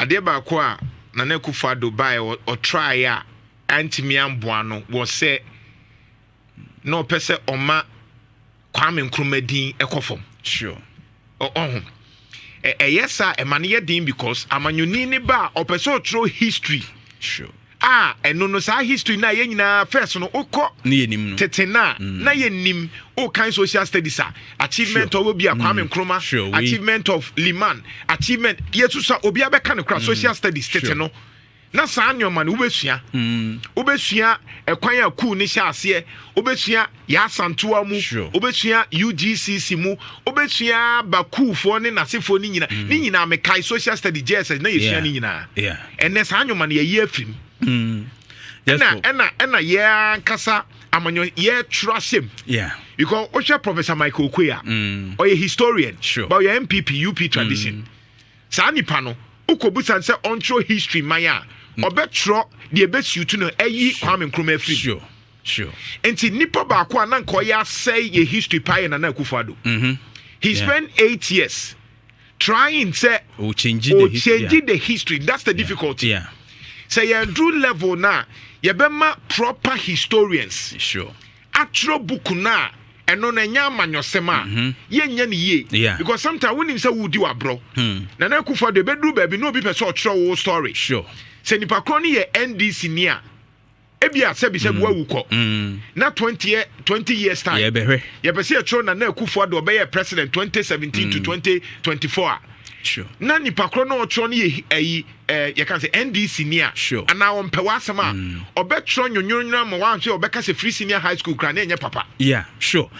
Adeɛ baako a Nana Akufo Addo baeɛ ɔtraeɛ a antumi amboa no wɔ sɛ na ɔpɛ sɛ ɔma Kwame Nkrumah din ɛkɔ fam. Ɔho ɛyɛ saa, ɛma no yɛ den because amanyɔni ne ba a ɔpɛ sɛ ɔtwerɛ history a ɛno no, saa history na yɛn nyinaa first no wokɔ ne yɛnim no. Tete na na yɛnim wokan social studies a, achievement of obi a Kwame Nkrumah, achievement of Liman, achievement yɛsusa obi abɛka no kora social studies tete no, na saa nneɛma no wobɛsua. Wobɛsua ɛkwan a coup ne hyɛ aseɛ, wobɛsua yɛasantoa mu, wobɛsua UGCC mu, wobɛsua bakuufoɔ ne n'asefoɔ ne nyinaa ne nyinaa. Mekae social studies JSS na yɛsua ne nyinaa. Ɛnɛ saa nneɛma no yɛyi afirim. Ɛna ɛna yɛn ankasa amanyɔ yɛtwerɛ ahyɛm because wohwɛ Professor Michael Oquaye a ɔyɛ historian but ɔyɛ NPP UP tradition. Saa nipa no wokɔbusa sɛ ɔntwerɛ history man a, ɔbɛtwerɛ deɛ ɛbɛsiutu no ɛyi Kwame Nkrumah afiri. Nti nipa baako a na nka ɔyɛ asɛe yɛ history paa yɛ Nana Akufo Addo. He spent 8 years trying sɛ o change o the history. Change the history. That's the difficulty. Sɛ yɛn level na yɛbɛma proper historians atwerɛ book na ɛno no ɛnyɛ amanyɔsɛm a, yɛnyɛ no yie because sometimes wonim sɛ wodi waborɔ. Nana Akufo Addo ɛbɛduru baabi na obi pɛ sɛ ɔtwerɛ wo story. Sɛ nipa korɔ no yɛ NDC ni a, ebia sɛbi wawu kɔ na 20 years time yɛbɛhwɛ. Yɛpɛ sɛ yɛtwerɛ Nana Akufo Addo ɔbɛyɛ president 2017 to 2024 a, na nipa korɔ no ɔtwerɛ no yɛ ɛyi yɛka sɛ NDC ni a anaa ɔmpɛ w'asɛm a, ɔbɛtwerɛ nwonwonwona ma wanhwɛ, ɔbɛka sɛ free senior high school kora ne ɛnyɛ papa. Yeah, sure.